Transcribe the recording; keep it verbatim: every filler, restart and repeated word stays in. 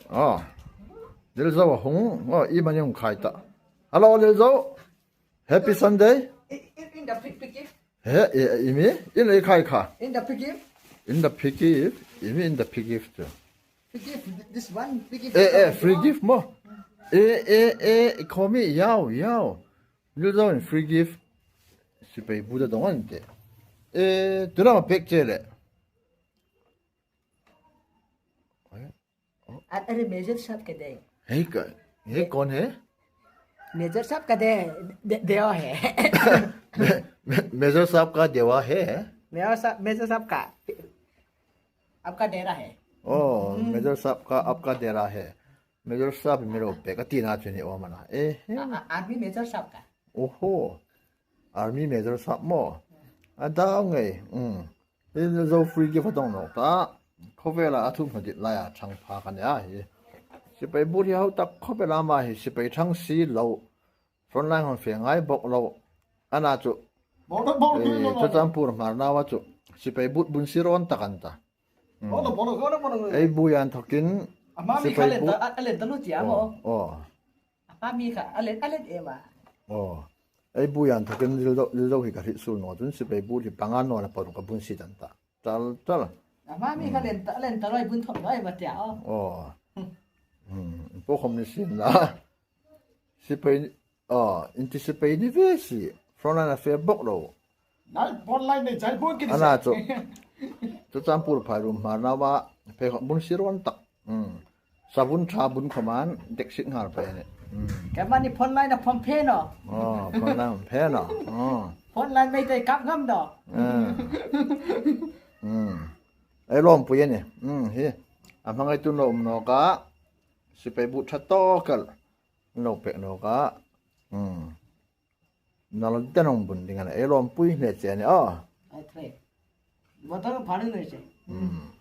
Oh. Lilzo a hung. Oh, i mani hung khai ta. Hello, Lilzo. Happy Sunday. In, in, in the pig, pig gift. He, i, i mi? In ei khai kha. In the pig gift. In the pig gift. I mi in the pig gift. Pig gift, this one, pig gift. Eh, eh, free gift maw. Eh, eh, eh, khomi, yau, yau. Lilzo in free gift. Sipai bu da dong an te. Eh, tu na ma pek che le. अरे मेजर साहब के दे। है क-, है कौन है? मेजर साहब का दे, दे, देवा है। मेजर साहब का देवा है? मेजर साहब, मेजर साहब का, आपका डेरा है। ओ, मेजर साहब का आपका डेरा है। मेजर साहब मेरो पे का तीन आदमी ने वो मना। ए, है। आ, आ, आर्मी मेजर साहब का। Oho. Army Major Sap maw. A dau ngei. Um. Lilzo free gift a dong nawk ta. Khawvela a thu hma dit laia chang pha ka nia hi. Sipai bu hi hau tak khawvela ma hi sipai thang si lo. Frontline hon fe ngai bok lo. Ana chu. Bok lo, bok lo, eh, bok lo. Churachandpur Hmar nawa chu. Sipai bu bun si ron tak an ta. Um. Bok lo, bok lo, bok lo, bok lo. Ei bu yan thokin. Ama mi sipai kha len bu ta, a, a len ta lu tia maw. Oh, oh. Ama mi kha, a len, a len em a. Oh. Ei bu yan thokin Lilzo, Lilzo hi ka hriet sul naw chun sipai bu hi panga naw la paruk ka bun si dan ta. Tal, tal. Ama mi kha len ta, len ta loi bun thok loi ma tia, oh. Oh. Hmm. Po khom ni sin la. Sipai, oh, inti sipai ni ve si. Frontline a fe bok lo. Nai, frontline nei chai bun ki ni ana se. Chu. Churachandpur phai rum Hmar nawa, fe bun si ron tak. Hmm. Savun tha bun khoman, dek sik ngar pe ni. Hmm. Ka mani frontline a phong phe no. Oh, frontline phe no. Oh. Frontline mei te kap ngam no. Eh. Hmm. Ei lawmpui a ni. Hmm, hi. A hmangai tu no um nawk a. Sipai bu tha tawk el. No pek nawk a. Hmm. Nalon te nong bun ding a na, ei lawmpui hle che ni, oh. Ai, thre. Motor phar ni che. Hmm.